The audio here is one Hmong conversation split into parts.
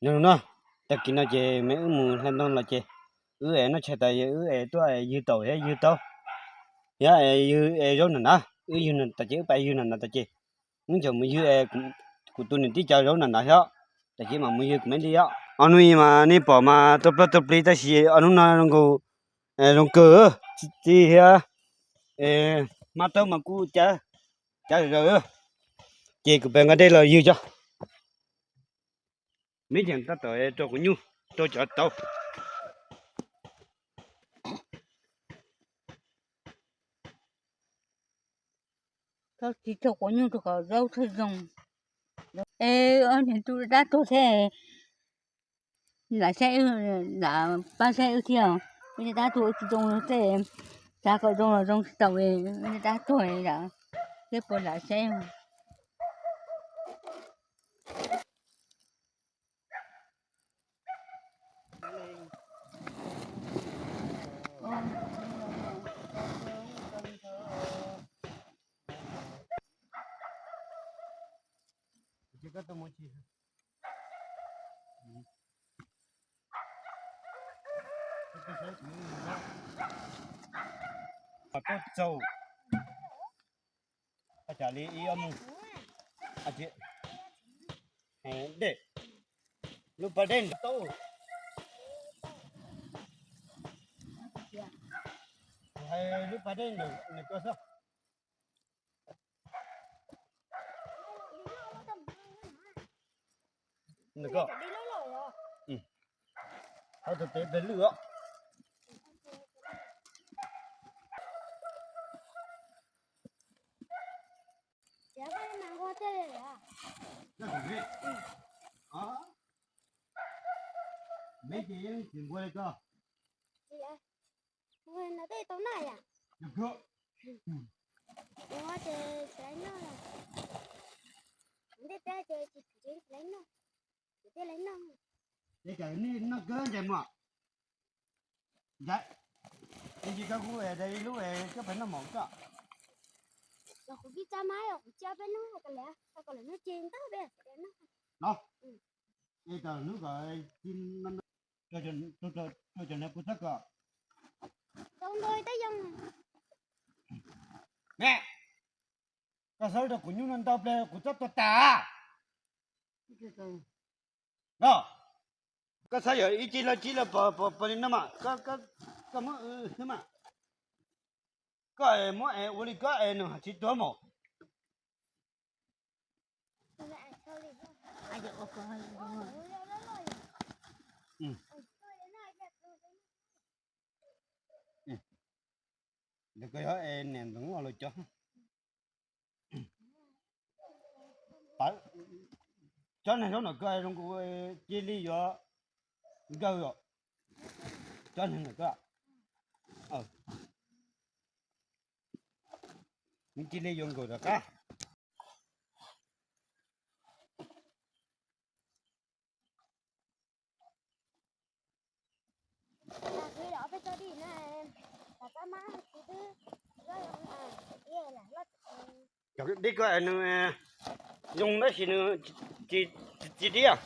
Nyob zoo na, tag kis no ces me wb mus hla ntoo los ces wb es noj tshais tas wb es tuaj ywg taum thiab ywg taub, thiab ywg zaub nram nrad, wb ywg tas ces wb pab ywg nram nrad tas ces wb cov mus ywg, kuv tus niam tij cov zaub nram nrad thiab, tas ces mam mus ywg kuv me ntij os. Ob hnub mas nej pom mas tua ploj tua plig tab sis ob hnub no zoo nkaus zoo kawg, txi thiab, hmab taub mas kuj cav cav zawm. Ces kuv pem nqa dej los ywg cov me ceem tab tom rau quav nyuj, rau cov tauv. Tsis rau quav nyuj rau kom zaub thiaj zoo. Es ob niag tub dab tuag thiab, lam saib, lam pab saib wb thiab. Wb dab tuag wb tsis zoo tej, xav kom zoo los zoo tsis tau, wb dab tuag lawm thiab puas lam saib. Tuaj txaus, cas li ib ob mus dej, lub pas dej ntawd tau, hais lub pas dej ntawd nws koj xwb. Nws koj, qhov tus pem pem lwj os. Me ces yeej tsis npua li koj. Ua no tej tau noj yom? Ua ces tsis laib noj, ntej teb ces tsis tsis laib noj, tsis laib noj. Es cas nej noj kawg ncaim muam? Ncaim, es tsis koj kuj es ib lub es koj peb noj mov koj. Los kuv kib tsa mas yog kuv tsa peb noj ko lawm, ko lawm noj ces ntag peb no. Es tau hnub kom rau cov niag kuv txob kom tau nto tej yoog. Me, koj xav rau kuv nyuj no ntau ple kuv txob tuag tas. No, koj xav yog ib ci los ci los pom pom li no mas koj muab xwb mas. Koj muab es ua li koj es nws tsis tuag mos. Koj yog es niam ntxoov los cov cov neeg zaub ntawm koj zoo nkaus cia li yuav nkaug os. Cov neeg ntawm koj cia li yuav nkaug rov qab. Cov dib ko nws zoo tab sis nws tsis txi dib.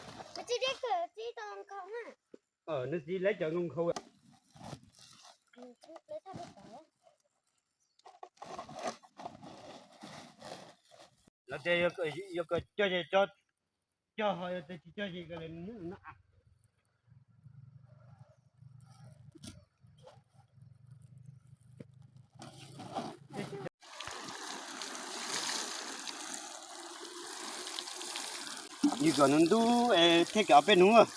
Nws txi lawv cov nkaus nkhaus. Lawv tias yog cog ces cog, ho yog tias tsis cog ces no. Yus kom nws ntub es thiaj cov peb hnub.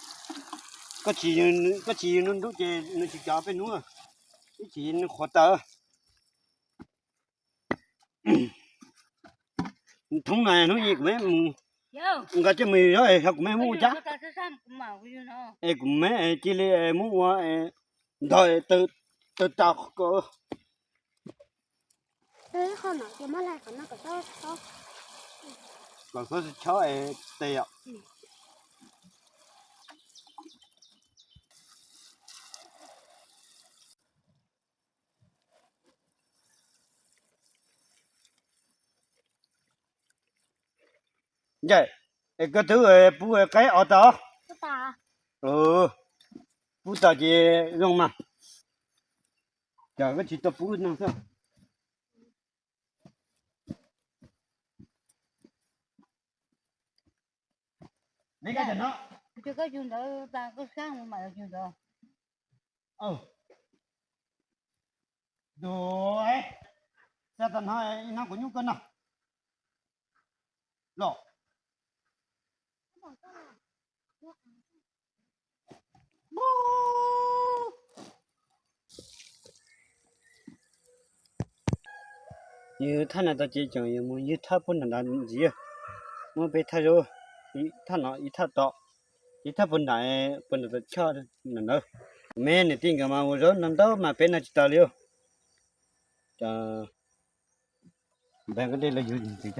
Koj tsis, koj tsis yus nws ntub ces nws tsis cov peb hnub. Ib chim nws qhuav tawv. Thoob no hnub ib kuv me mus nqa coj mus yog kuv me muab ua cab. Es kuv me cia li muab ua ntog taw tas ko. Kom xob chob tes os. Nce, es koj twb pub qaib os tas. Pub tau ces zoo mas, cas koj tsis tau pub no xwb. Koj yug ntawd tas koj sab mus mam yug ntawd. Dua, xa tas no ib hnub kuv nyuj koj no los. Ywg thaj no tau ces tseem yuav mus ywg thaj puag nram ntawd ntxiv. Muab peb thaj zaub, thaj no ib thaj tod, ib thaj puag nram, puag nram tod choj nram ntawd. Me niam tij nkawd mas ua zaub no ntau mas peb no tsis tau li. Npawg Nkaj Dej los yug ntxiv.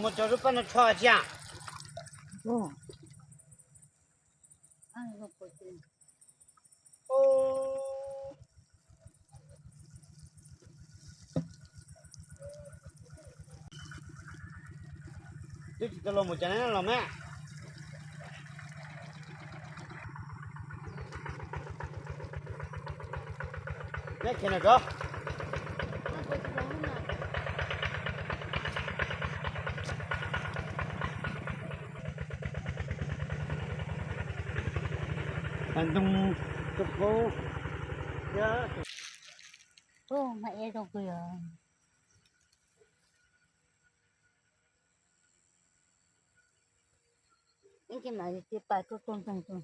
Mus cov zaub paj no tsho tsi a? Twb tsis tau los mus cas ne los me. Neb khiav na kov. Ntoo rau qau thiab. Ub, mas e rau kuv yog. Ib ce mas cia pais tuaj tuaj ntog tuaj.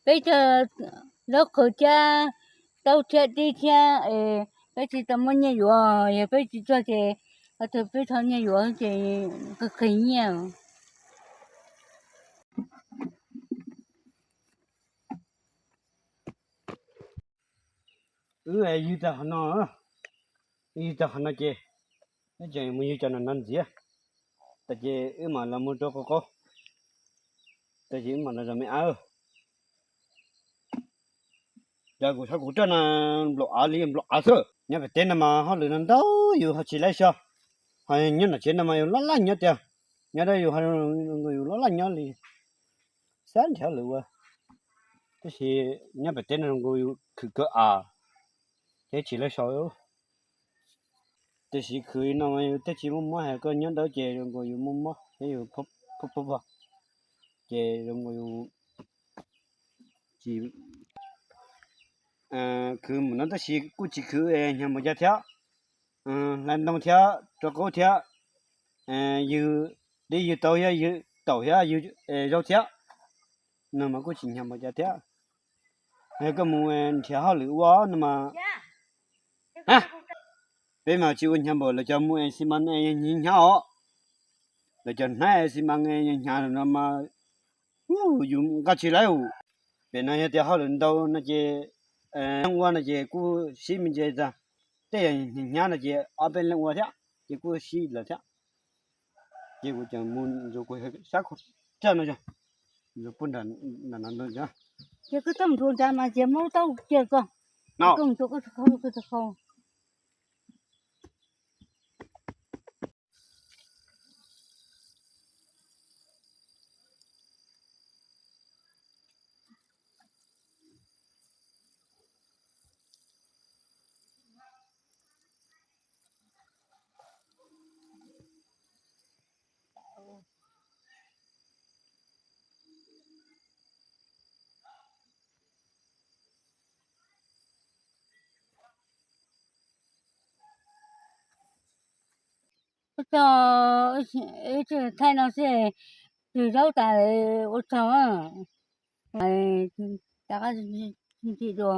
Peb cog zaub qhwv thiab taub thiab dib thiab es peb tsis tau muaj nyiaj yuav, yog peb tsis cog ces qhov twg peb thov nyiaj yuav ces qhwv qhwv nyiaj. Wb ywg tag qhov no, ywg tag qhov no ces wb tseem mus ywg cov no no ntxiv. Tas ces wb mam los mus rau qau qaub, tas ces wb mam los zos me ab. Cov kuv saib kuv roj no nplaum av li nplaum av xwb. Nyob pem teb no mas hauj lwm no ntau, yus ho tsis laib so. Ho nyob nram tsev no mas yus laj laj nyob tiag, nyob dab yus ho yus laj laj nyob li. Xav nrhiav hauj lwm ua, tab sis nyob pem teb no zoo nkaus yus khwv kawg av, ces tsis laib so. Tiam sis khwv no mas yus tej tsis muaj mob, hais koj nyob dawb ces zoo nkaus yus muaj mob thiab yus phob phob, ces zoo nkaus yus tsis khwv mus no tab sis kuj tsis khwv hnyav npaum cas thiab. Hlais ntoo thiab rau qaub thiab, ywg dib ywg taub thiab ywg taum thiab ywg zaub thiab, no mas kuj tsis hnyav npaum cas thiab. Koj mus nrhiav hauj lwm ua no mas, peb mas tsis ua hnyav npaum lawv cov mus es xi mas hnyav os, lawv cov hnab es xi mas hnyav no mas yus nqa tsis laib. Pem no yog tias hauj lwm ntau no ces leej ua no ces kuj sib me ntsis tag, tej yog hnyav no ces ob peb leej ua thiab ces kuj sib lawm thiab. Ces kuv tseem mus ntxuav kuv sab khuj raj no, ntxuav puag nram no ntag. Ces koj tau ntxuav nrad mas ces muab tau ces koj, koj ntxuav koj tus qhau, koj tus qhau. Ua tsaug, ib txhia thaij no xwb, tseg zaub tas ua tsaug. Rov qab ntxiv dua.